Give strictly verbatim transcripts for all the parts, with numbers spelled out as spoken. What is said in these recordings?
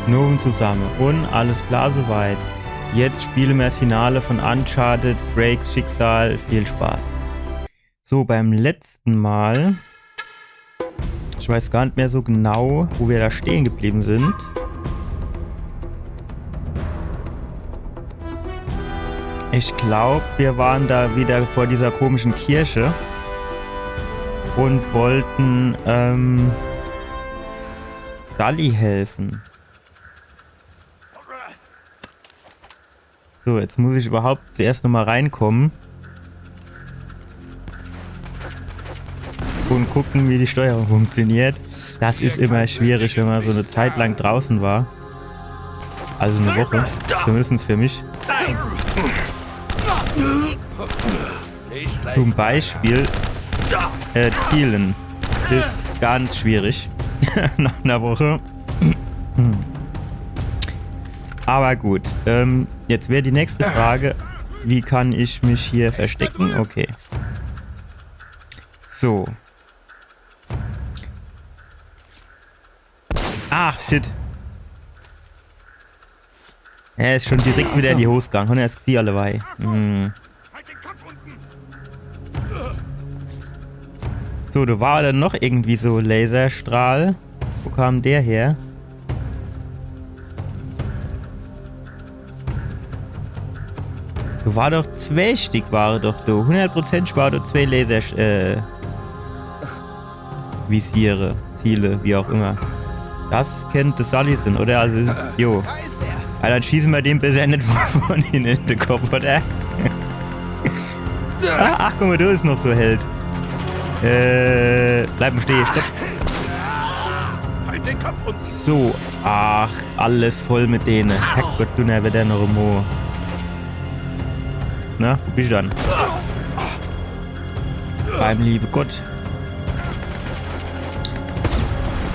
Nun zusammen. Und alles klar soweit. Jetzt spielen wir das Finale von Uncharted, Drakes Schicksal. Viel Spaß. So, beim letzten Mal. Ich weiß gar nicht mehr so genau, wo wir da stehen geblieben sind. Ich glaub, wir waren da wieder vor dieser komischen Kirche und wollten ähm, Sully helfen. So, jetzt muss ich überhaupt zuerst nochmal reinkommen. Und gucken, wie die Steuerung funktioniert. Das ist immer schwierig, wenn man so eine Zeit lang draußen war. Also eine Woche. Zumindest für mich. Zum Beispiel äh, zielen. Ist ganz schwierig. Nach einer Woche. Aber gut. Ähm, jetzt wäre die nächste Frage, wie kann ich mich hier verstecken? Okay. So. Ach, shit. Er ist schon direkt wieder in die Hose gegangen. Und er ist sie alle bei. Hm. So, da war dann noch irgendwie so Laserstrahl. Wo kam der her? Da war doch zwei Stick, war doch da. Hundert Prozent war da zwei Laser, äh, Visiere, Ziele, wie auch immer. Das könnte Sully sein, oder? Also es ist, jo. Ja, dann schießen wir dem besser nicht von hinten in den Kopf, oder? Ah, ach, guck mal, da ist noch so ein Held. Äh, bleib mal stehen, stopp. Halt den Kopf und So, ach, alles voll mit denen. Herrgott, du, der wird ja noch immer. Na, wo bist du dann? Beim liebe Gott.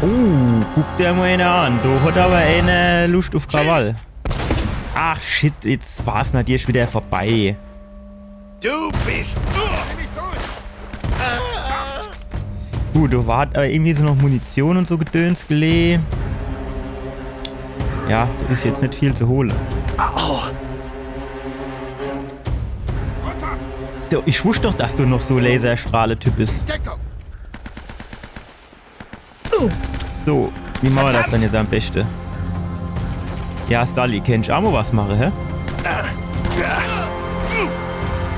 Oh, guck dir mal einer an. Da hat aber einer Lust auf Krawall. Ach shit, jetzt war's natürlich wieder vorbei. Du bist. Gut, da war äh, irgendwie so noch Munition und so Gedöns gelegen. Ja, da ist jetzt nicht viel zu holen. So, ich wusste doch, dass du noch so Laserstrahle-Typ bist. So, wie machen wir das dann jetzt am besten? Ja, Sully, kannst du auch mal was machen, hä?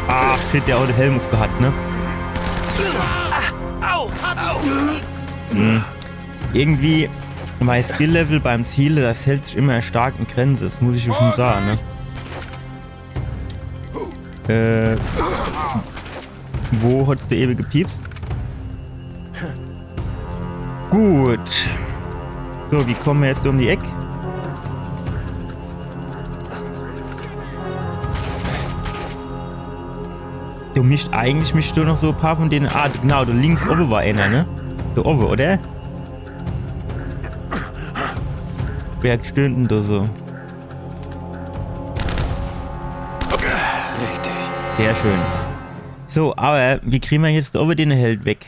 Ah, shit, der hat den Helm aufgehabt, ne? Hm. Irgendwie, mein Skill-Level beim Ziele, das hält sich immer stark in Grenze, das muss ich ja schon sagen, ne? Äh, wo hast du eben gepiepst? Gut. So, wie kommen wir jetzt um die Ecke? Du misst eigentlich misst du noch so ein paar von denen. Ah, genau, da links oben war einer, ne? Da oben, oder? Wer stöhnt denn da so? Richtig. Sehr schön. So, aber wie kriegen wir jetzt da oben den Held weg?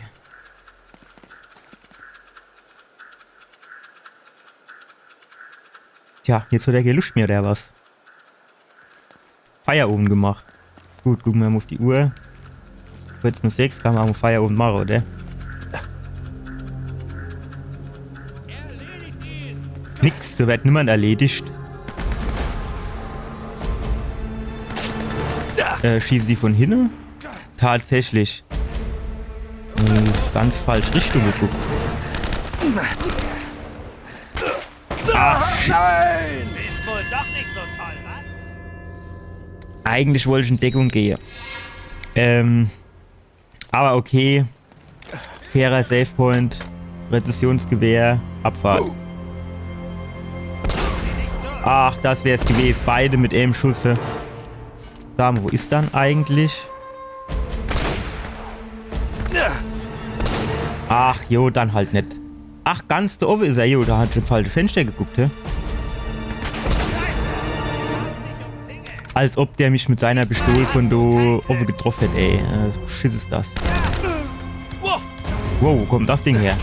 Tja, jetzt hat er keine Lust mehr, oder was? Feierabend gemacht. Gut, gucken wir mal auf die Uhr. Kurz nach sechs kann man auch Feierabend machen, oder? Nix, da wird niemand erledigt. Äh, schießen die von hinten? Tatsächlich. Hm, ganz falsch Richtung geguckt. Ach, shit. Nein! Ist wohl doch nicht so toll, was? Eigentlich wollte ich in Deckung gehen. Ähm, aber okay. Fairer Savepoint. Präzisionsgewehr. Abfahrt. Ach, das wär's gewesen. Beide mit einem Schuss. Hä? Sag mal, wo ist dann eigentlich? Ach, jo, dann halt net. Ach, ganz da oben ist er. Jo, da hat schon falsche Fenster geguckt, hä? Als ob der mich mit seiner Pistole von da oben getroffen hätte, ey. Äh, Schiss ist das. Wow, wo kommt das Ding her?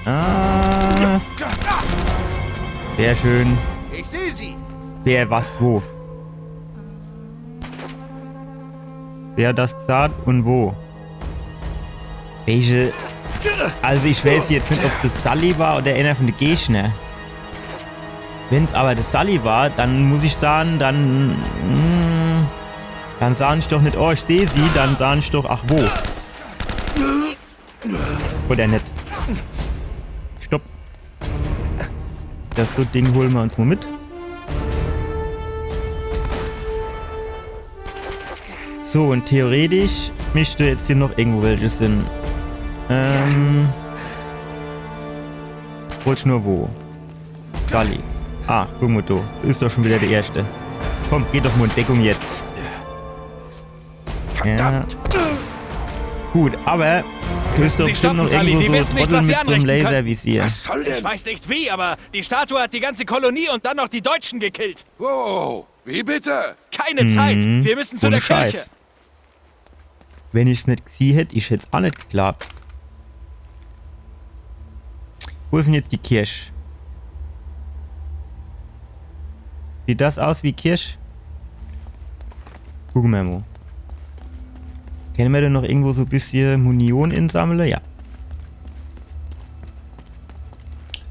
Ah. Sehr schön. Ich sehe sie. Wer, was, wo? Wer hat das gesagt und wo? Welche? Also ich weiß jetzt nicht, ob das Sully war oder einer von den Gegner. Wenn's aber das Sully war, dann muss ich sagen, dann, mm, dann sah ich doch nicht, oh, ich sehe sie, dann sah ich doch, ach wo. Oder nicht. Stopp. Das Ding holen wir uns mal mit. So, und theoretisch müsste jetzt hier noch irgendwo welche sein. Ähm. Wollt nur wo? Charlie. Ah, guck mal, du. Ist doch schon wieder der Erste. Komm, geh doch mal in Deckung jetzt. Verdammt! Ja. Gut, aber du bist doch bestimmt noch irgendwo so Trottel mit so einem Laservisier. Was soll denn? Ich weiß nicht wie, aber die Statue hat die ganze Kolonie und dann noch die Deutschen gekillt. Wow, wie bitte? Keine Zeit. Wir müssen zu der Kirche. Wenn ich's net gsieh hätt, ich hätt's aa net geglaabt. Wo is denn jetzt die Kirch? Sieht das aus wie Kirch? Gucke mer mo. Kenne mer denn noch irgendwo so e bissje Munition insammle? Ja.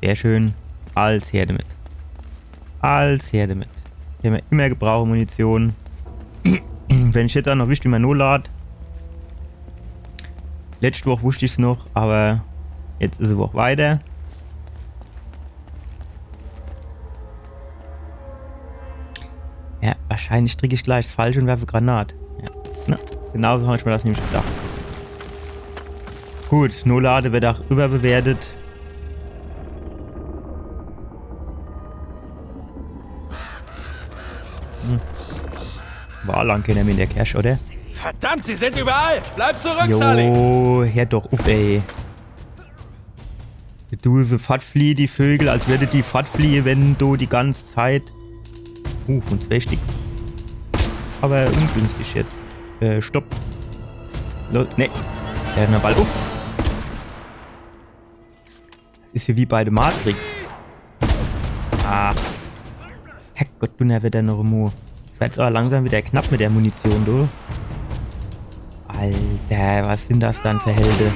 Sehr schön. Alles her damit. Alles her damit. Kenne mer immer gebrauche, Munition. Wenn ich jetzt aa noch wisst, wie mer nolad. Letscht Woch wusst ich's noch, awwer jetzt is e Woch weiter. Ja, wahrscheinlich drick ich gleich 's Falsche un werf e Granat. Ja. Na, genau so hab ich mer das nämlich gedacht. Gut, Nolade werd aa überbewertet. Hm. War lang kenner mehr in der Kerch, oder? Verdammt, sie sind überall! Bleib zurück, Sully! Jo, her doch uff, ey. Du, so fortfliehe die Vögel, als würde die fortfliehe, wenn du die ganze Zeit. Uh, von zwei Stick. Awwer ungünstig jetzt. Äh, stopp. Los, ne. Der hat en Ball. Uff. Das is jo wie bei de Matrix. Ah. Herrgott, Dunnerwetter noch emol. Es werd awwer langsam widder knapp mit der Munition, du. Alter, was sin das dann für Helde?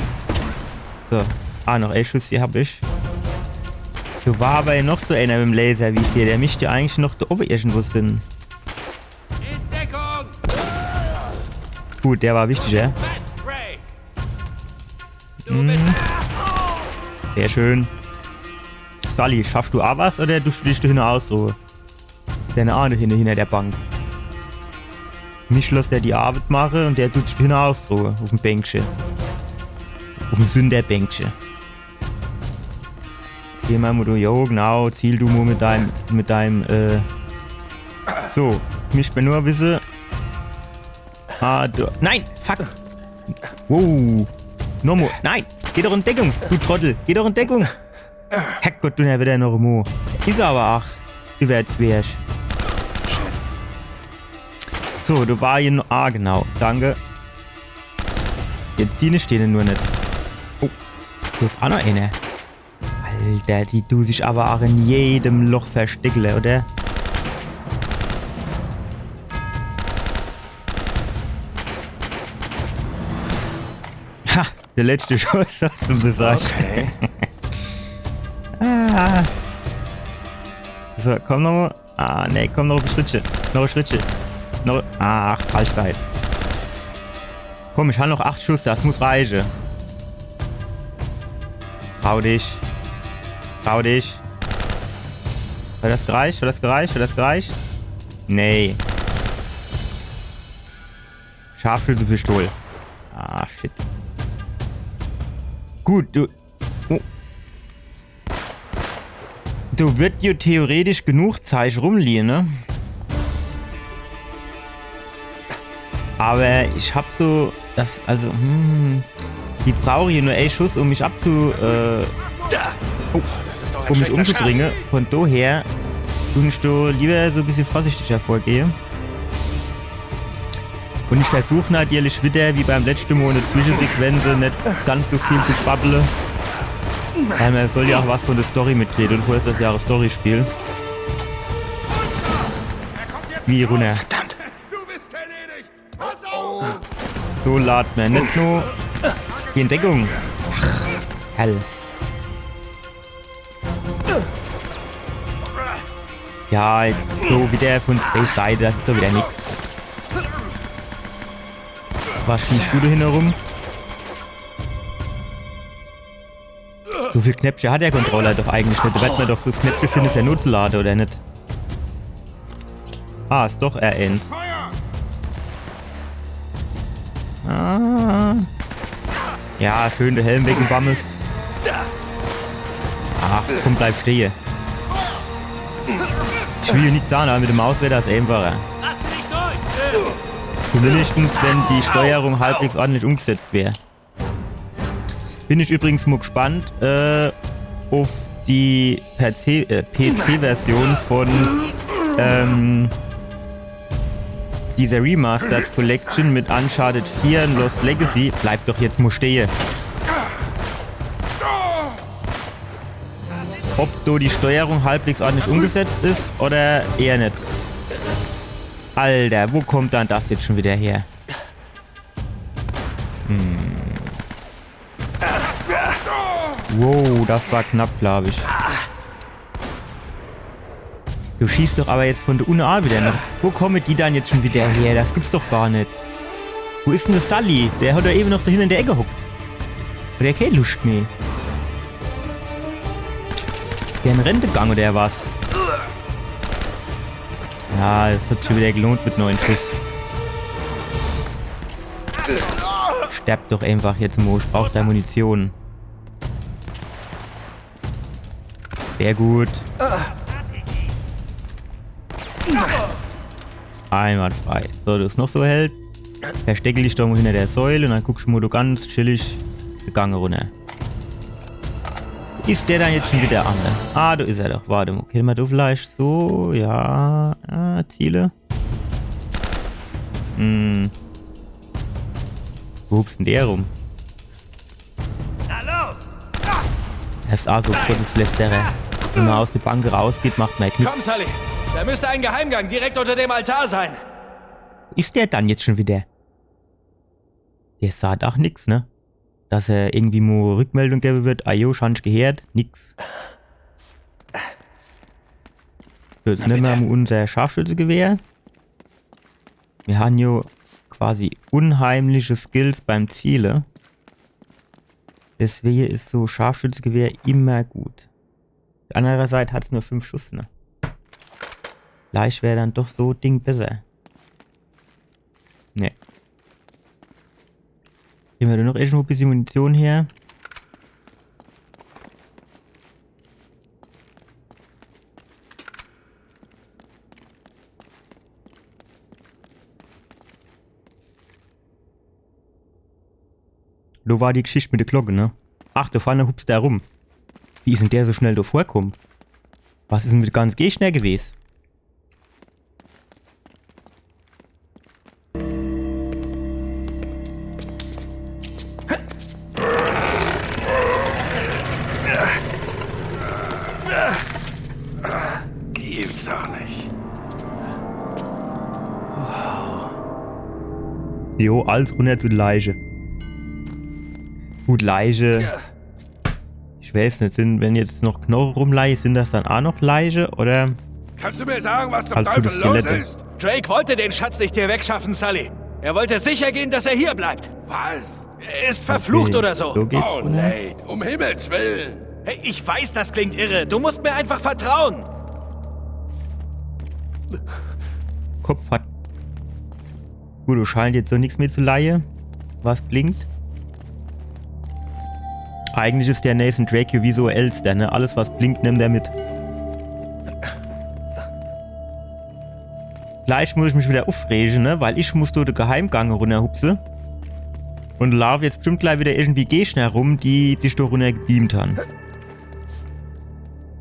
So. Ah, noch e Schuss hier hab ich. Do war awwer noch so ener mit em Laservisier. Der misst jo eigentlich noch do owwe irgendwo sin. In Deckung! Gut, der war wichtiger. Fast Break! Mhm. Sehr schön. Sully, schaffst du aa was oder du stehst do hinne aus so? Denne Arme hinne, hinner der Bank. Mich losst der die Arbeit mache un der dut sich do hinne aus so uff em Bänkche. Uff em Sünderbänkche. Geh mo, Mutter. Jo, genau. Ziel du mo mit deinem, mit deinem, äh. So, jetzt misst mer nur wisse. Ah, du. Nein! Fuck! Wow! Nomo. Nein! Geh doch in Deckung, du Trottel! Geh doch in Deckung! Herrgott, Dunnerwetter noch emol. Is awwer aa iwwerzwerch. So, do war hier noch. Ah, genau. Danke. Jetzt hier stehn nur net. Oh, do is aa noch ener. Alter, die du sich awwer aa in jedem Loch versteckle, oder? Ha, der letschte Schuss hat en besagt. Okay. Ah. So, komm nomo. Ah, nee, komm, noch e Schrittche. Noch e Schrittche. Noch. Ach, falsch Seit. Komm, ich hab noch acht Schuss, das muss reiche. Trau dich. Trau dich. Hat das gereicht? Hat das gereicht? Hat das gereicht? Nee. Scharfschützepistol. Ah, shit. Gut, du. Oh. Do wird jo theoretisch genug Zeich rumliehe, ne? Awwer ich hab so das, also, hm, die brauche hier nur e Schuss, um mich abzu-, äh, oh, um mich umzubringe. Von doher dun ich do liewer so e bissje vorsichtiger vorgehe. Un ich versuch natürlich widder, wie beim letschte Mol, in de Zwischesequenze net ganz so viel zu babble. Weil mer soll jo ach was vun de Story mitkriege. Un vorher is des jo ach e Story-Spiel. Wie runner. Verdammt! Du bist erledigt! Pass auf! So, lad mer net nur die Entdeckung. Ach, hell. Ja, jetzt so widder vun zwee Seite, des is doch widder nix. Was schießt du do hinne rum? So viel Knäppche hat de Controller doch eigentlich net. Do werd mer doch des Knäppche finne, fer notzulade, oder net? Ah, is doch R eins. Ah. Ja, schön de Helm weggebammelt. Ach, komm, bleib stehe. Ich will nix sage, awwer mit de Maus wär des eenfacher. Lass mich durch! Zumindest, wenn die Steuerung halbwegs ordentlich umgesetzt wär. Bin ich übrigens mo gespannt, äh, uff die P C, äh, P C-Version vun, ähm, dieser Remastered Collection mit Uncharted vier un Lost Legacy. Bleib doch jetzt mo stehe. Ob do die Steuerung halbwegs ordentlich umgesetzt is oder eher net. Alter, wo kommt dann des jetzt schun widder her? Hm. Wow, des war knapp, glaab ich. Du schießt doch awwer jetzt vun do unne ach widder noch. Wo komme die dann jetzt schun widder her? Des gibt's doch gar net. Wo is dann de Sully? Der hot doch ewe noch do hinne in de Eck gehockt. Hot der kee Luscht meh? Der in Rente gang oder was? Ja, des hot sich schun widder gelohnt mit neun Schuss. Sterb doch eenfach jetzt mo, ich brauch dei Munition. Sehr gut. Einwandfrei. So, du bist noch so Held. Verstecke dich doch mo hinner de Säul un dann gucksch mo du ganz chillig de Gang runner. Is der dann jetzt schun widder an? Ah, do is er doch. Wart mo. Kenne mer do vielleicht so? Ja. Ah, Ziele. Hm. Wo hupst dann der rum? Na los! Des is ach so Gotteslästerer. Wenn mer aus de Bank rausgeht, macht mer Knick. Komm, Sully. Da müsste ein Geheimgang direkt unter dem Altar sein. Wo is der dann jetzt schun widder? Der saat ach nix, ne? Dass er irgendwie mo Rückmeldung gewwe werd. Ajo, schun geheert. Nix. So, jetzt nemme mer mo unser Scharfschützegewehr. Mir han jo quasi unheimliche Skills beim Ziele. Deswege is so Scharfschützegewehr immer gut. Uff de anner Seit hat's nur fünf Schuss, ne? Vielleicht wär dann doch so Ding besser. Ne. Kriege mer do noch irgendwo e bissje Munition her? Do war die Geschicht mit de Glocke, ne? Ach, do vorne hupst der rum. Wie is dann der so schnell do vorkomme? Was is dann mit ganz Gegner gewes? Gibt's doch net. Jo, alles runner zu de Leiche. Gut, Leiche. Ich weiß net, sin, wenn jetzt noch Knoche rumleie, sin das dann ach noch Leiche oder? Kannst du mir sagen, was zum Teufel los ist? Drake wollte den Schatz nicht hier wegschaffen, Sully. Er wollte sicher gehen, dass er hier bleibt. Was? Er ist verflucht oder so. Okay, so geht's runner. Oh, Nate, um Himmels Willen. Hey, ich weiß, das klingt irre. Du musst mir einfach vertrauen. Kopf hat. Gut, do scheint jetzt so nix mehr zu leie, was blinkt. Eigentlich is der Nathan Drake jo wie so e Elster, ne? Alles, was blinkt, nimmt er mit. Gleich muss ich mich wieder uffrege, ne? Weil ich muss do de Geheimgang runnerhupse. Un laaf jetzt bestimmt gleich wieder irgendwie Gegner rum, die sich do runnergebeamt han.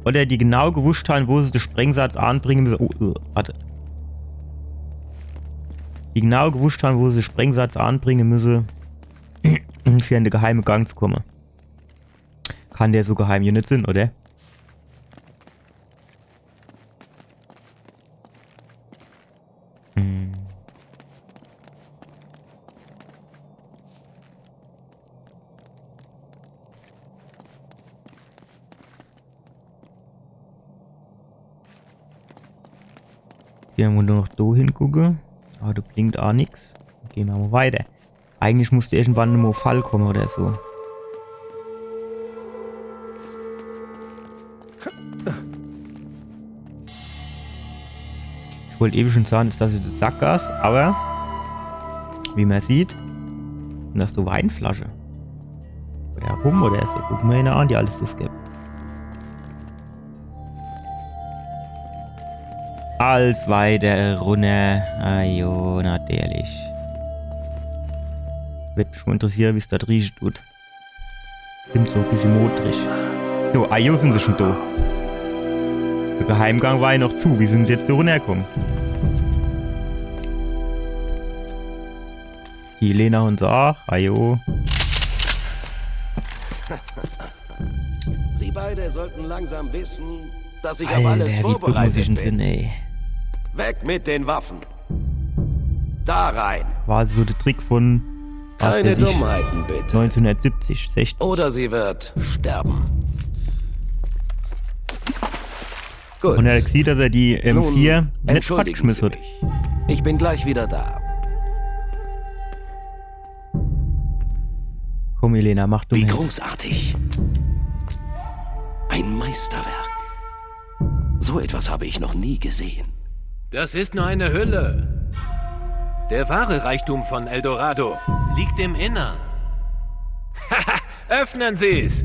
Oder die genau gewusst han, wo se de Sprengsatz anbringe müsse. Oh, äh, warte. Die genau gewusst han, wo se de Sprengsatz anbringe müsse, für in de geheime Gang zu komme. Kann der so geheim hier net sinn, oder? Hm. Jetzt gehn mer nur noch do hingucke. Awwer do blinkt aa nix. Gehn mer mol weiter. Eigentlich musst do irgendwann mol e Fall komme oder so. Ich wollt ewe schun sage, is des jetzt e Sackgass, awwer wie mer sieht, sin des so Weinflasche. Oder Rum oder so. Gucke mer eener an, die alles uffgibt. Alles weiter runner. Ah jo, natürlich. Werd mich schun interessiere, wie's dort rieche dut. Stimmt, so e bissche modrig. So, ah jo, sin se schun do. De Geheimgang war jo noch zu. Wie sin se jetzt do runnerkomme? Die Elena un so, ach, ah jo. Sie beide sollten langsam wissen, dass ich auf alles vorbereitet bin. Alter, wie dumm muss ich denn sinn, ey. Weg mit den Waffen. Da rein. War so de Trick vun, was weiß ich, neunzehnhundertsiebzig, sechzig. Keine Dummheiten, bitte. Oder sie wird sterben. Gut. Un er sieht, dass er die M vier net fortgeschmiss hat. Nun, entschuldigen Sie mich. Ich bin gleich wieder da. Komm, Elena, mach du mit. Wie großartig. Ein Meisterwerk. So etwas habe ich noch nie gesehen. Das ist nur eine Hülle. Der wahre Reichtum von Eldorado liegt im Innern. Öffnen Sie's!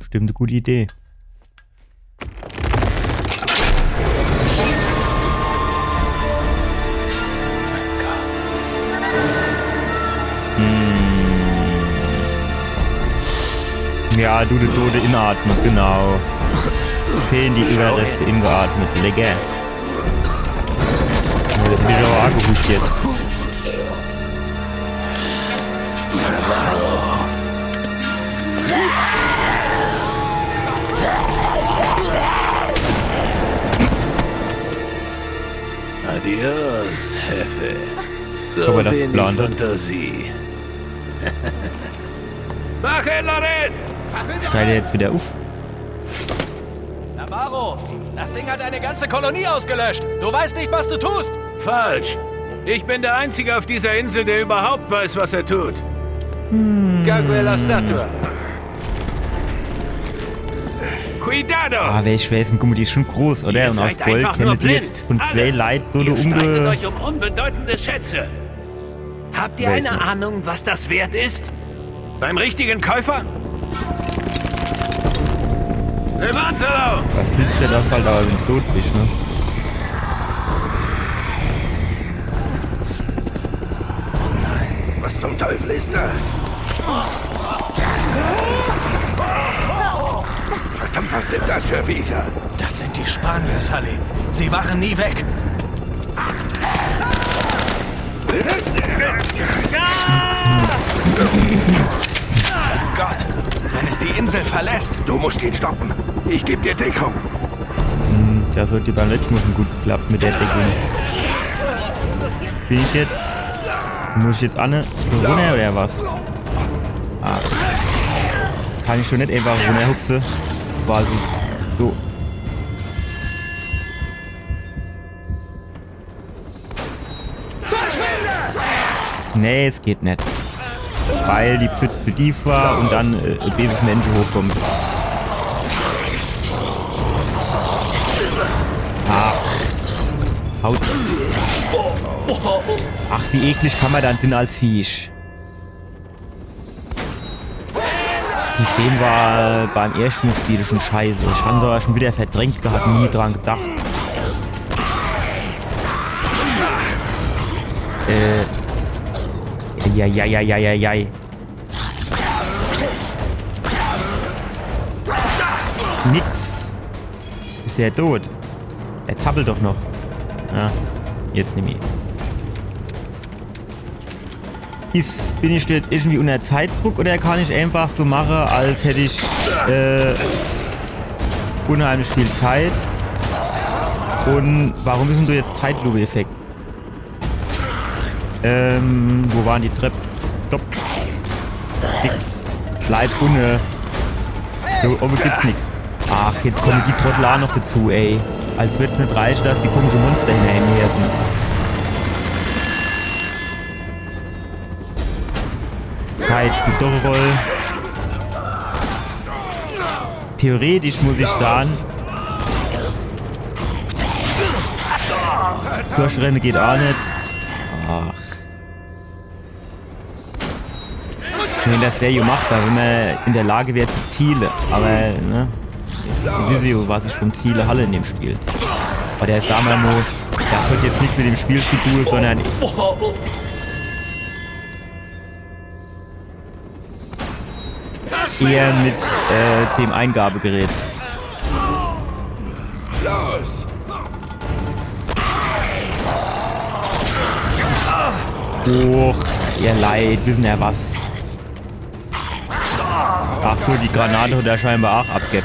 Stimmt, gute Idee. Hm. Ja, du, de Tode inatme, genau. Schön die Überreste ingeatmet, lecker. Ja, das hab ich aber auch gehuscht jetzt. Adios, Jefe. So wenig Fantasie. Mach ihn, Lorenz! Steigt er jetzt wieder auf? Navarro, das Ding hat eine ganze Kolonie ausgelöscht. Du weißt nicht, was du tust. Falsch. Ich bin der Einzige auf dieser Insel, der überhaupt weiß, was er tut. Hm. Gague la statua. Cuidado! Ah, wär ich gewesen, guck mal, die is schon groß, oder? Ihr seid einfach nur blind. Alle. Und aus Gold kenne die jetzt von zwei Leit so. Ihr streitet euch um unbedeutende Schätze. Habt ihr eine Ahnung, was das wert ist? Beim richtigen Käufer? Levantalo! Was nützt dir das halt, aber wenn du tot bist, ne? Oh nein, was zum Teufel ist das? Verdammt, was sind das für Viecher? Das sind die Spanier, Sully. Sie waren nie weg. Gott, wenn es die Insel verlässt. Du musst ihn stoppen. Ich geb dir Deckung. Hm, das hat dir beim letzten Mal schon gut geklappt mit der Deckung. Bin ich jetzt, muss ich jetzt anne runner oder was? Ah. Kann ich schon net einfach runnerhupse? Quasi. So. Nee, es geht net. Weil die Pfütz zu tief war und dann, äh, beses Menschen hochkommt. Ah. Haut. Ach, wie eklig kann man dann sinn als Viech. Die Szene war beim erschte Mal spiele schon scheiße. Ich han se aber schon wieder verdrängt gehabt, nie dran gedacht. Äh. Eieieiei. Nix. Is er tot? Er zappelt doch noch. Ja, jetzt nimmi. Is, bin ich do jetzt irgendwie unter Zeitdruck oder kann ich einfach so mache, als hätt ich äh, unheimlich viel Zeit? Und warum is dann do jetzt Zeitlupe-Effekt? Ähm, wo waren die Trepp? Stopp. Nix. Bleib unne. Do owwe gibt's nix. Ach, jetzt kommen die Trottel aa noch dazu, ey. Als würd's net reiche, dass die komische Monster hinter mir her sind. Zeit spielt doch e Rolle. Theoretisch muss ich sage, durchrenne geht aa net. Ach. Wenn das der gemacht hat, wenn mer in der Lage wär zu ziele. Aber, ne? Ihr wisst jo, was ich vom Ziele halle in dem Spiel. Aber der is damals nur, das hat jetzt nix mit dem Spiel zu tun, sondern eher mit äh, dem Eingabegerät. Los! Och, ihr Leit, wissen ja was. Ach so, die Granate hat er scheinbar aa abgebb.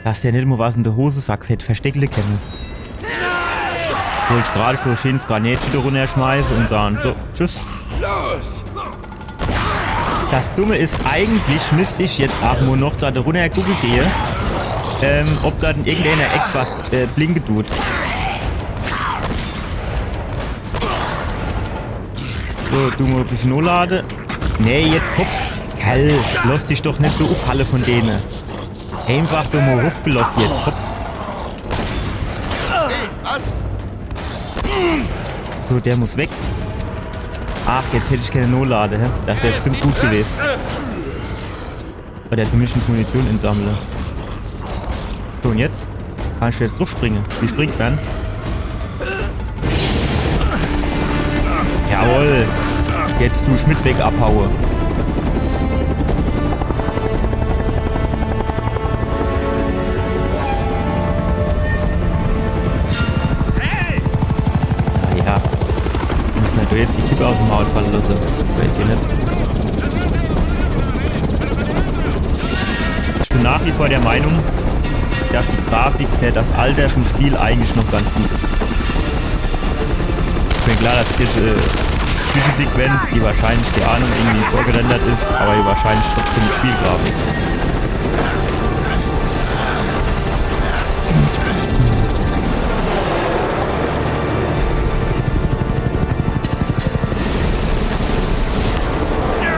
Dass der net mol was in de Hosesack hätt versteckle kenne. Wollt grad so schön 's Granätche do runnerschmeiße und sage, so, tschüss. Los! Das Dumme is, eigentlich misst ich jetzt aa nur noch do runner gucke gehe, ähm, ob do in irgendeiner Eck was äh, blinke tut. So, du mol e bissel nolade. Nee, jetzt hopp. Kerl, lass dich doch net so ufhalle von dene. Einfach nur mol rufgeloss jetzt. Hopp. Was? So, der muss weg. Ach, jetzt hätt ich keine Nolade, hä? Das wär bestimmt gut gewesen. Oder zumindest Munition insammle. So, und jetzt? Kann ich jetzt drufspringe? Wie springt man? Jawohl. Jetzt du Schmidt weg abhaue. Naja. Muss natürlich jetzt die Kippe aus dem Maul falle lasse. Weiß ich net. Ich bin nach wie vor der Meinung, dass die Grafik für das Alter vom Spiel eigentlich noch ganz gut is. Ich bin klar, dass diese äh, Zwischensequenz, die wahrscheinlich, keine Ahnung, irgendwie vorgerendert is, aber die wahrscheinlich trotzdem Spielgrafik.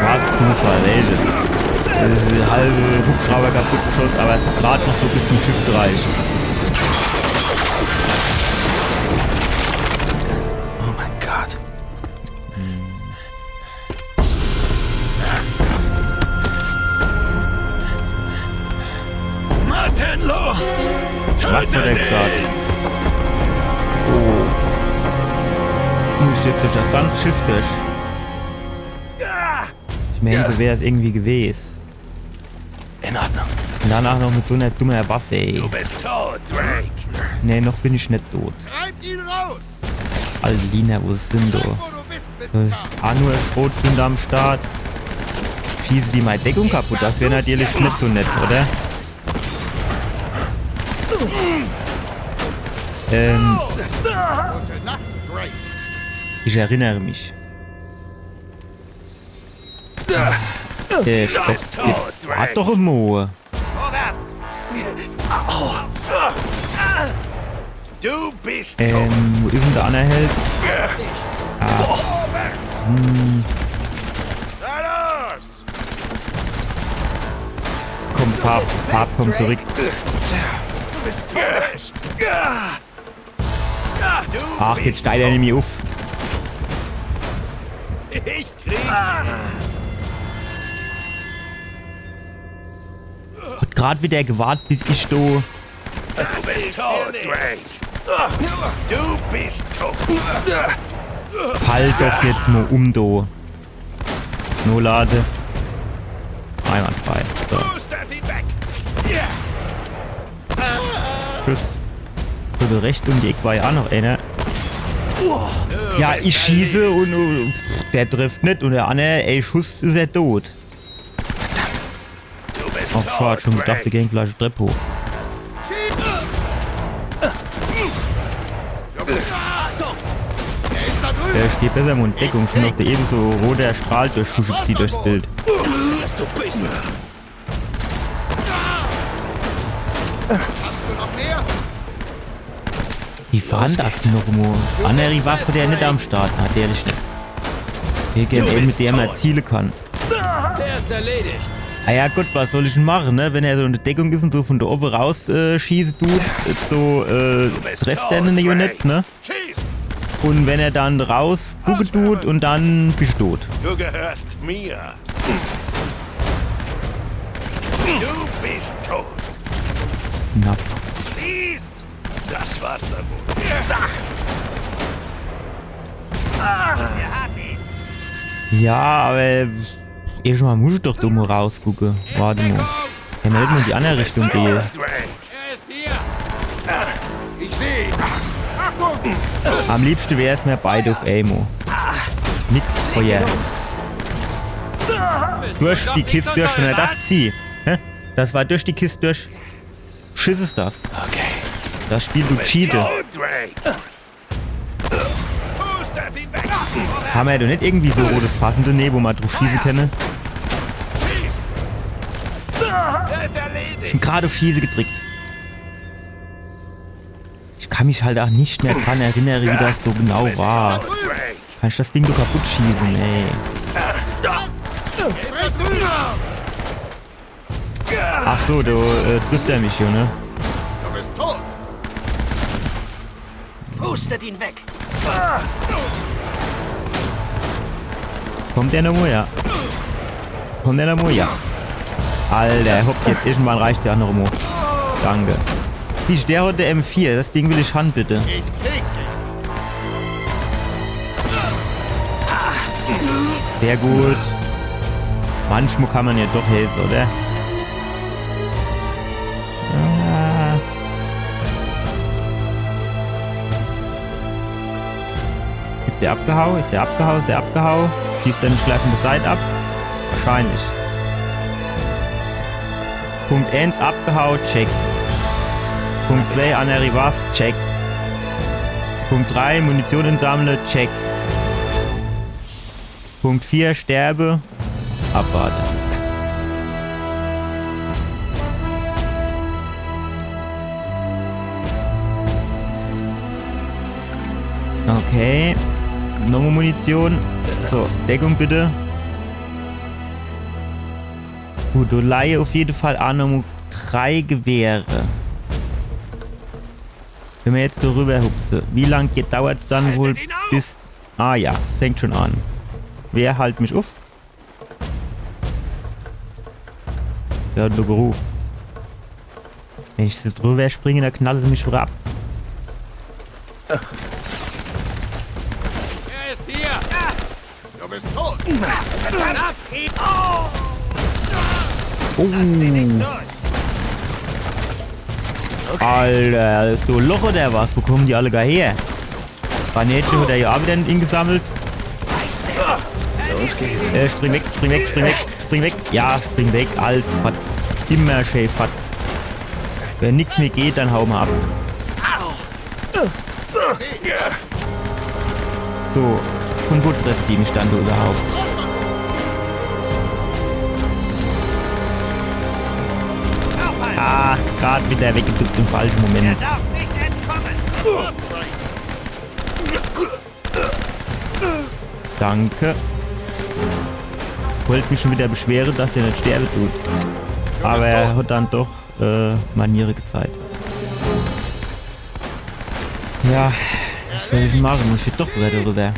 Was Zufall, ey. Das is de halbe Hubschrauber kaputt geschosse, aber es hat grad noch so bis zum Schiff gereicht. Oh mein Gott. Martin, los! Was hat er gesagt? Oh. Muss ich jetzt durch das ganze Schiff durch? Ich mein, so wär's irgendwie gewesen. In Ordnung. Und danach noch mit so einer dummen Waffe, ey. Du bist tot, Drake. Nee, noch bin ich net tot. Treibt ihn raus! Alter, Lina, wo is denn du? Wo du bist, bist du. Ah, nur Schrotflinte am Start. Schieße die mei Deckung kaputt? Das wär natürlich net so nett, oder? Ähm, ich erinnere mich. Äh, stopp, jetzt wart doch emol. Vorwärts! Du bist tot! Ähm, wo is denn der anner Held? Ah. Vorwärts! Hm. Na los! Komm, Farb, Farb, komm zurück. Du bist tot! Ach, jetzt steigt er nämlich uff. Ich krieg. Hat grad wieder gewart, bis ich do. Du bist tot, Drake. Du bist tot. Fall doch jetzt mol um, do. Nolade. Einwandfrei. So. Tschüss. So, do rechts um die Eck war ja aa noch einer. Ja, ich schieße und, äh, Der trifft net un der anner, ey, Schuss is er tot. Ach, schad, schun gedacht, der geht gleich die Trepp hoch. Der steht besser in Deckung, schun noch der ewe so roter Strahl durchschusse durchs Bild. Wie war dann das noch mo? Annere Waffe, der net am Start hat, der net. Will gern ewe, mit der mer ziele kann. Der ist erledigt. Ah ja, gut, was soll ich dann mache, ne? Wenn er so in Deckung is un so vun do owwe raus äh, schieße dut, so äh, trefft er en jo net, ne? Schieß! Un wenn er dann rausgucke dut un dann bisch du tot. Du gehörst mir. Du bist tot. Na. Schießt! Das war's dann wohl. Ja, awwer erscht mo muss ich doch do mo rausgucke. Wart mo. Hey, mer hätt mo in die anner Richtung gehe. Er ist hier. Ich seh ihn. Am liebschte wär's mer beide uff emol. Nix Feuer. Durch die Kist durch, schun gedacht, sie. Hä? Das war durch die Kist durch. Schiss is das. Okay. Das Spiel, du Cheater. Hammer do net irgendwie so rotes Fass in de Näh, wo mer druff schieße kenne? Schun grad uff Schieße gedrickt. Ich kann mich halt ach net mehr dran erinnere, wie das so genau war. Kann ich das Ding doch kaputt schieße, ey. Ach so, do äh, trifft er mich jo, ne? Du bist tot. Pustet ihn weg. Kommt der nomo her? Kommt der nomo her? Alter, hopp, jetzt irgendwann reicht's jo ach nomo. Danke. Die, der hot de M vier, das Ding will ich han, bitte. Sehr gut. Manchmal kann man ja doch helfen, oder? Ah. Is der abgehau? Is der abgehau? Is der abgehau? Schießt er mich gleich von der Seit ab? Wahrscheinlich. Punkt eins abgehau, check. Punkt zwei annere Waff, check. Punkt drei Munition insammle, check. Punkt vier sterbe, abwarte. Okay. Nomo Munition. So, Deckung bitte. Gut, do leie uff jede Fall ach nomo drei Gewehre. Wenn mer jetzt so rüberhupse, wie lang ge-, dauert's dann wohl bis... Ah ja, fängt schun an. Wer halt mich uff? Der hot nur geruff. Wenn ich jetzt drüber springe, dann knallt er mich wieder ab. Er ist hier! Du bist tot! Verdammt! Oh. Alter, is do e Loch oder was? Wo kommen die alle gar her? Granätche hot er jo ach wieder ingesammelt. Los geht's. Äh, spring weg, spring weg, spring weg, spring weg. Ja, spring weg, als fort. Immer schee fort. Wenn nix mehr geht, dann hau mer ab. So, vun wo treffe die mich dann do überhaupt? Ah, grad wieder weggeduckt im falschen Moment. Er darf nicht entkommen. Danke. Wollt mich schun wieder beschwere, dass er net sterbe dut. Awwer er hot dann doch äh, Maniere gezeigt. Ja, was soll ich mache? Muss ich doch wieder drüber.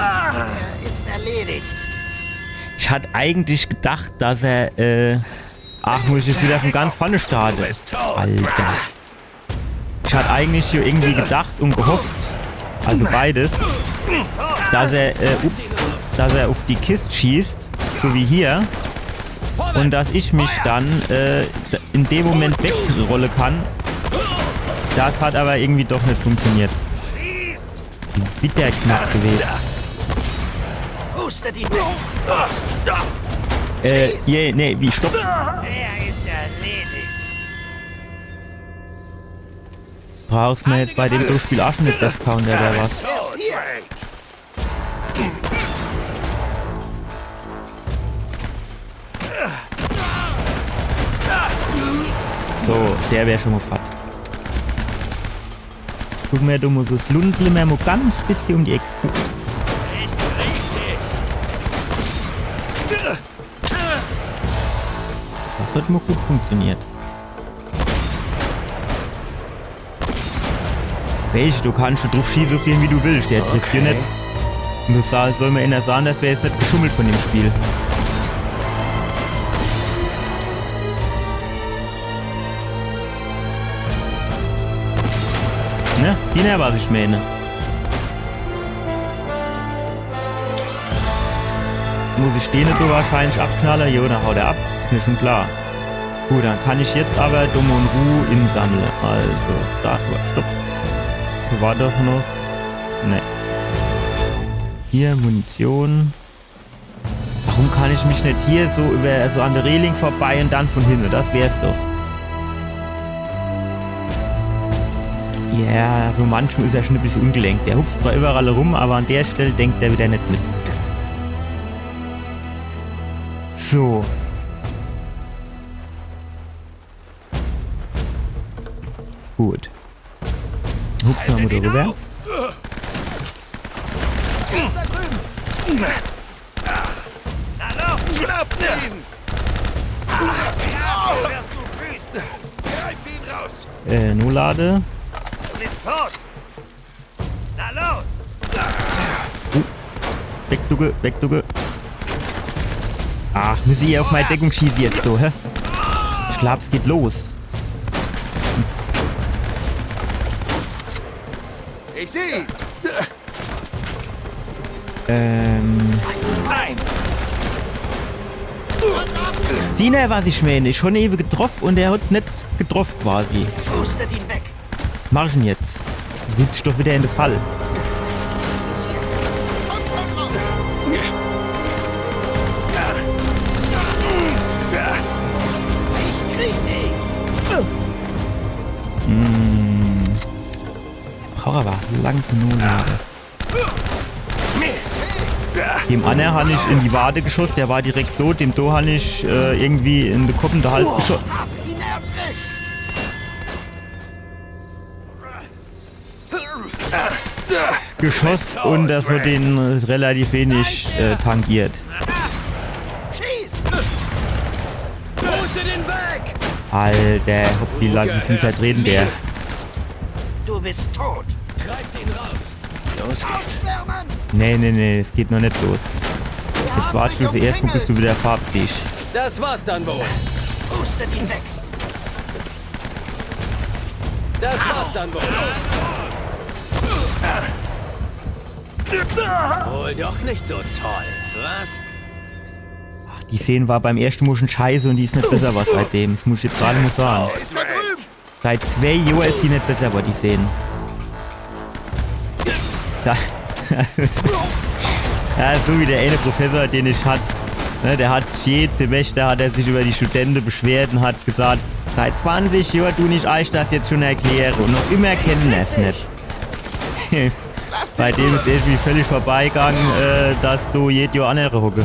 Er ist erledigt. Ich hat eigentlich gedacht, dass er, äh, ach, muss ich jetzt wieder vun ganz vorne starte? Alter. Ich hat eigentlich hier irgendwie gedacht un gehofft, also beides, dass er, äh, up-, dass er uff die Kist schießt, so wie hier, un dass ich mich dann, äh, in dem Moment wegrolle kann, Das hat aber irgendwie doch net funktioniert. Bitter knapp gewesen. Huste die. Äh, je, nee, wie, stopp. Der ist erledigt. Brauchst mir jetzt bei dem Spiel auch schon net das Counter oder was? So, der wär schon mal fort. Guck mal, du musst es Lunzle mehr mal ganz bisschen um die Ecke gucken. Das hat mal gut funktioniert. Welch, du kannst drauf schießen, so viel wie du willst. Der trifft dich net. Und das soll, soll mir einer sagen, das wär jetzt net geschummelt von dem Spiel. Ne? Die ne, was ich meine. Muss ich den so wahrscheinlich abknalle? Jo, dann haut er ab. Mir schon klar. Gut, dann kann ich jetzt aber dumm und Ruhe insammle. Also, da, stopp. War doch noch. Ne. Hier, Munition. Warum kann ich mich net hier so über, so an der Reling vorbei und dann von hinten? Das wär's doch. Ja, so manchmal ist er schon ein bisschen ungelenkt. Der hupst zwar überall rum, aber an der Stelle denkt er wieder net mit. So. Gut. Hups, nochmal drüber. Äh, Nolade. Du bist tot! Na los! Uh. Wegducke, wegducke. Ach, muss ich auf meine Deckung schieße jetzt so, hä? Ich glaub, es geht los. Ich seh ihn! Ähm. Siehner, was ich meine? Ich schon ewe getroff und er hat net getroff quasi. Pustet ihn weg. Mach ich denn jetzt? Sitzt doch wieder in der Fall. Hm. Brauch aber lang zu nun. Mist! Dem annere han ich in die Wade geschoss, der war direkt tot. Dem do han ich äh, irgendwie in de Kopp, in de Hals geschoss. Geschoss und das hat den äh, relativ wenig äh, tangiert. Alter, hopp, wie lang, wie viel Zeit reden der? Du bist tot. Treibt ihn raus. Los geht's. Nee, nee, nee, es geht noch net los. Jetzt wartest du erst, bis du wieder Farbe siehst. Das war's dann wohl. Pustet ihn weg. Das war's dann wohl. Wohl doch nicht so toll, was? Die Szene war beim ersten Mal schon scheiße und die ist net besser was seitdem. Das muss ich jetzt gerade mal sagen. Seit zwei Jahren ist die net besser, aber die Szene. Ja. Ja, so wie der eine Professor, den ich hat, ne, der hat jedes Semester hat er sich über die Studenten beschwert und hat gesagt, seit zwanzig Jahren tu ich euch das jetzt schon erklären und noch immer kennen es net. Seitdem ist irgendwie völlig vorbeigegangen, äh, dass du jedes Jahr annere hocke.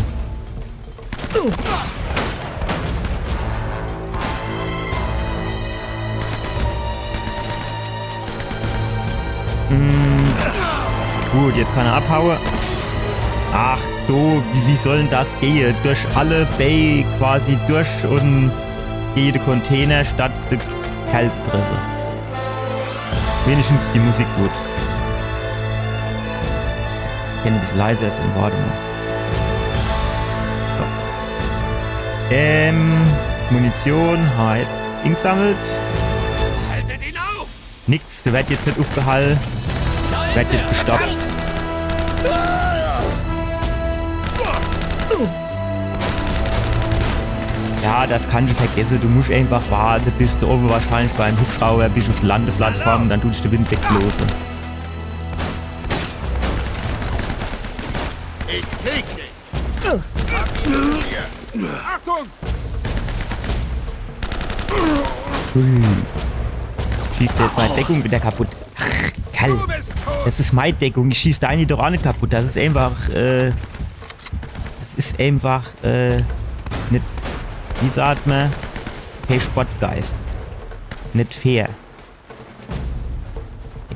Hm. Gut, jetzt kann er abhaue. Ach du, wie, wie soll denn das gehe? Durch alle Bay quasi durch und jede Container statt de Kerl treffe. Wenigstens die Musik gut. Kann ein bisschen leiser sein, warte mal. So. Ähm, Munition, ha jetzt ingesammelt. Haltet ihn auf! Nix, der wird jetzt net aufgehalten. Wird jetzt gestoppt. Ja, Ah, das kannsch vergesse. Du musch einfach warte, bis du owwe wahrscheinlich beim Hubschrauber bisch uf de Landeplattform un dann dut sich de Wind weglose. Ich krieg dich. Achtung! Ui. Schießt jetzt mei Deckung wieder kaputt. Ach, Kerl. Das is mei Deckung. Ich schieß deini doch aa net kaputt. Das is einfach, äh, das is einfach, äh, net, wie sagt mer? Hey, Sportsgeist. Net fair.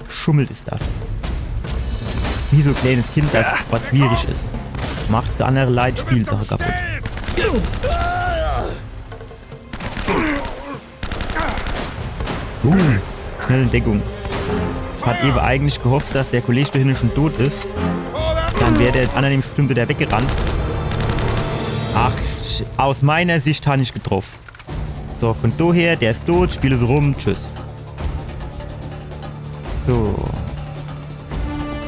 Geschummelt is das. Wie so e kleines Kind, das was schwierig is. Machsch de annere Leit Spielsache kaputt. Uh, schnell in Deckung. Ich hat ewe eigentlich gehofft, dass de Kolleg do hinne schun dot is. Dann wär de annere bestimmt wieder weggerannt. Ach, sch-, aus meiner Sicht han ich getroff. So, vun do her, der is dot, spiel so rum, tschüss. So.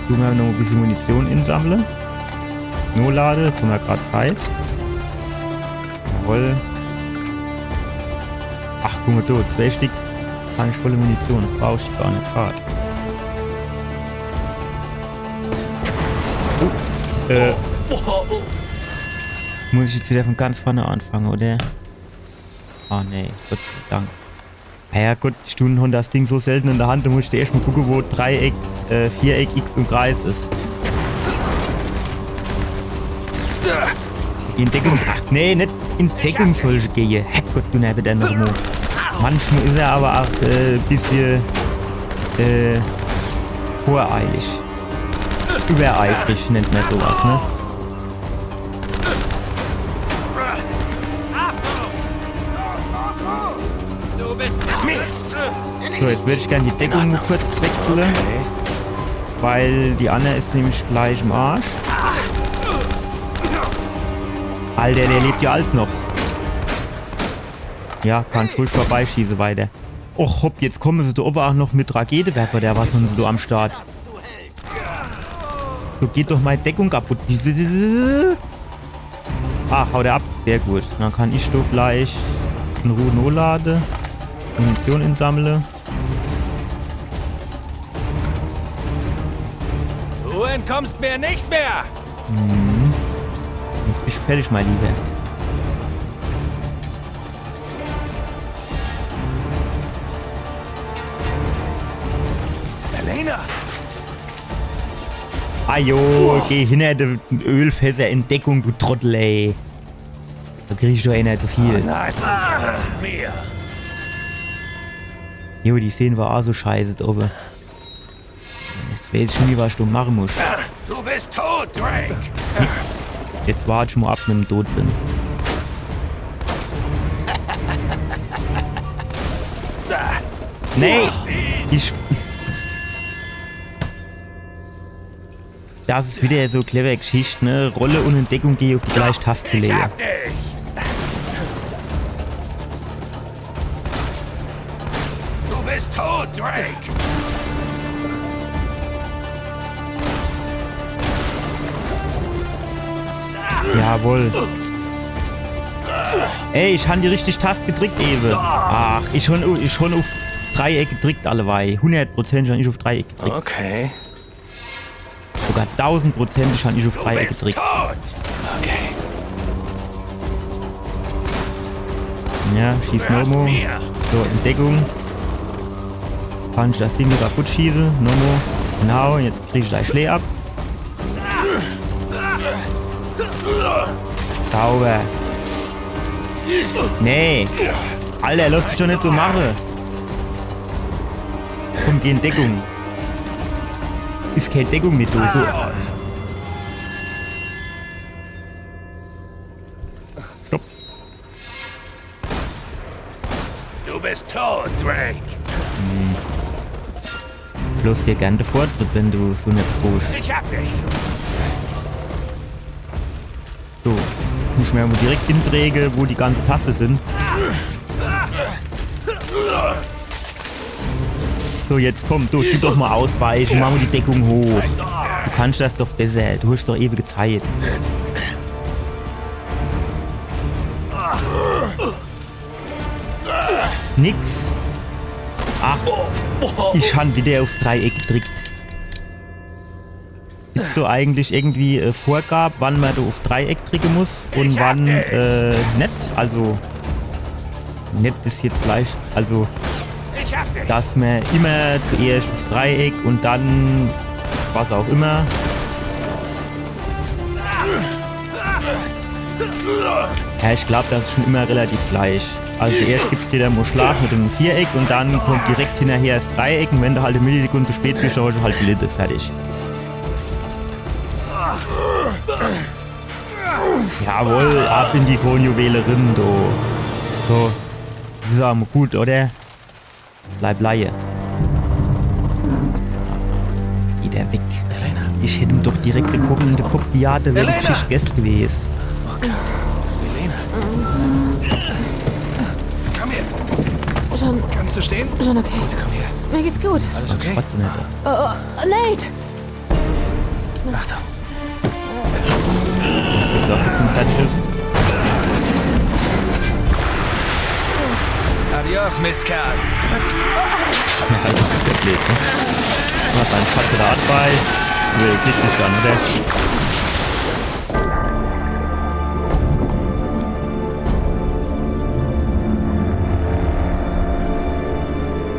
Dun mer noch e bissel Munition insammle. Nolade, jetzt han mer grad Zeit. Jawohl. Ach, guck mol do, zwee Stick. Han ich volle Munition, das brauch ich gar net, schad. Oh, äh. Muss ich jetzt wieder vun ganz vorne anfange, oder? Ah, nee, Gott sei Dank. Na ja, gut, die Studenten han das Ding so selten in de Hand, do muss ich erscht mol gucke, wo Dreieck, äh, Viereck, X un Kreis is. In Deckung. Ach, nee, net in Deckung soll ich gehe. Herrgott, du nerve dann noch mol. Manchmol is er awwer aa, äh, e bissel, äh, voreilig. Übereifrig nennt mer so was, ne? Du bist Mist! So, jetzt würd ich gern die Deckung nur kurz wechsle. Okay. Weil die annere is nämlich gleich im Arsch. Alter, der lebt jo als noch. Ja, kann ruhig vorbeischieße weiter. Och, hopp, jetzt komme se do owwe aa noch mit Raketewerfer, oder was han se do am Start? So, geht doch mei Deckung kaputt. Ah, haut er ab. Sehr gut. Dann kann ich do vielleicht in Ruh nolade. Munition insammle. Du entkommst mir nicht mehr! Mhm. Jetzt bisch du fertig, mei Lieber. Elena! Ajo, geh hinner die Ölfässer in Deckung, du Trottel, ey. Do krieg ich doch eh net so viel. Oh nein. Ah, mir. Jo, die Szene war aa so scheiße, awwer jetzt weeß ich schun, was ich do mache muss. Du bist tot, Drake! Jetzt wart ich mol ab mit em Totsinn. Nee! Ich. Das is wieder so clevere Geschicht, ne? Rolle un in Deckung gehe uf die gleiche Tast zu lege. Ich hab dich! Du bist tot, Drake! Jawohl. Ey, ich han die richtig Tast gedrickt ewe. Ach, ich han, ich han uf Dreieck gedrickt, alleweil. Hundert Prozent han ich uf Dreieck gedrickt. Okay. Sogar tausend Prozent han ich uf Dreieck gedrickt. Tot! Okay. Ja, schieß nochmo. So, in Deckung. Kann ich das Ding noch kaputt schieße? Nochmo. Genau, jetzt krieg ich gleich Schläg ab. Sauber. Nee. Alter, lass dich doch net so mache. Komm, geh in Deckung. Is kee Deckung mit, du. So. Stopp. Du bist tot, Drake. Hm. Bloß dir gern de Vortritt, wenn du so net tust. Ich hab dich. So, muss mer mo direkt hinpräge, wo die ganze Taste sin. So, jetzt komm, du, tu doch mo ausweiche, mach mo die Deckung hoch. Du kannst das doch besser, du hast doch ewige Zeit. Nix. Ach, ich han widder uff Dreieck gedrickt. Gibt's do eigentlich irgendwie, äh, Vorgab, wann mer do uff Dreieck dricke muss un wann, äh, net? Also, net is jetzt gleich, also, dass mer immer zuerscht uff Dreieck un dann was auch immer. Ja, ich glaab, das is schon immer relativ gleich. Also erscht gibt's widder mol Schlag mit dem Viereck un dann kommt direkt hinnerher das Dreieck un wenn de halt e Millisekund zu spät bisch, dann hosch halt Blitze, fertig. Jawohl, ab in die Kronjuwele rin, du. So. Is awwer mol gut, oder? Bleib leie. Geh der weg. Elena. Ich hätt em doch direkt de Kugel in de Kopp gejaht, do wär die Elena! Gschicht gess gewes. Oh Gott. Elena. Komm her. Schon, Kannst du stehen? Schon okay. Gut, komm her. Mir geht's gut. Alles okay? Quatsch net. Oh, oh, Nate! Achtung. Dass das jetzt fertig is. Adios, Mistkerl. Ja, halt, das is der Blöd, ne? Was ein Fuck der Art bei. Nee, geht net dann, oder?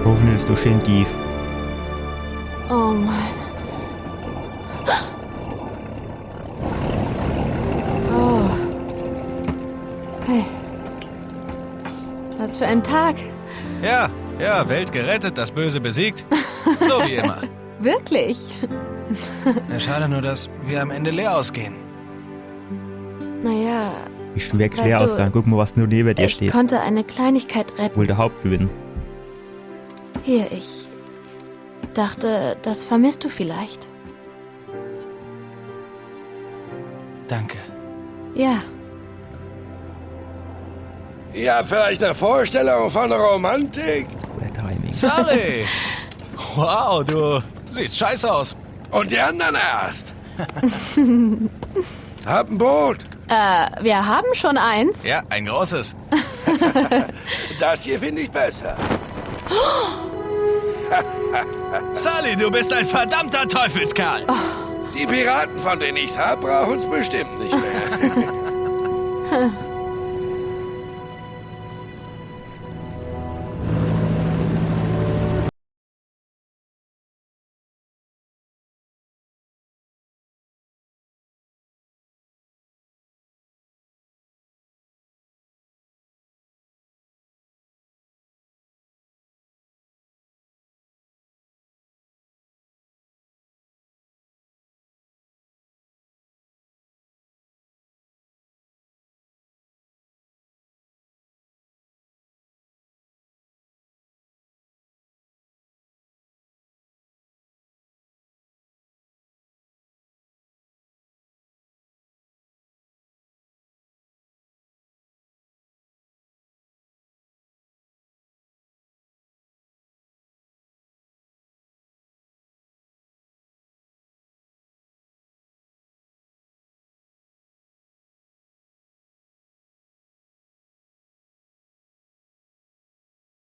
Hoffentlich is do schön tief. Oh Mann. Oh. Hey. Was für ein Tag. Ja, ja, Welt gerettet, das Böse besiegt. So wie immer. Wirklich? Ja, schade nur, dass wir am Ende leer ausgehen. Naja, Is schun wirklich leer ausgang. Guck mol, was nur newe dir steht. Ich konnte eine Kleinigkeit retten. Wohl der Hauptgewinn. Hier, ich dachte, das vermisst du vielleicht. Danke. Ja. Ihr habt vielleicht eine Vorstellung von Romantik? Guter Timing. Sully! Wow, du siehst scheiße aus. Und die anderen erst. Hab ein Boot. Äh, wir haben schon eins. Ja, ein großes. Das hier finde ich besser. Sully, du bist ein verdammter Teufelskerl. Die Piraten, von denen ich's hab, brauchen's bestimmt nicht mehr.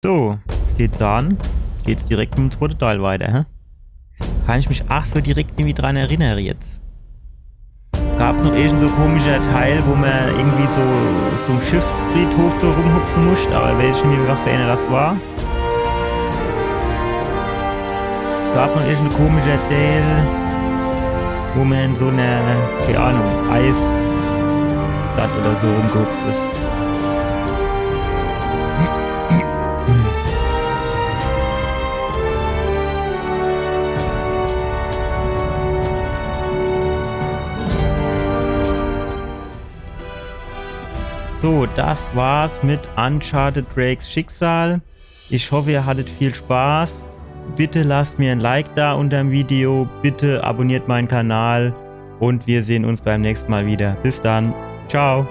So, geht's an. Geht's direkt mit dem zweite Teil weiter, hä? Kann ich mich ach so direkt irgendwie dran erinnere jetzt. Gab noch irgend so komischer Teil, wo mer irgendwie so, so im Schiffsfriedhof do rumhupse muscht, awwer weeß ich net mehr, was für ener das war. Es gab noch irgend e komischer Teil, wo mer in so ner, keine Ahnung, Eisstadt oder so rumgehupst is. So, das war's mit Uncharted Drakes Schicksal. Ich hoffe, ihr hattet viel Spaß. Bitte lasst mir ein Like da unterm Video, bitte abonniert meinen Kanal und wir sehen uns beim nächsten Mal wieder. Bis dann. Ciao.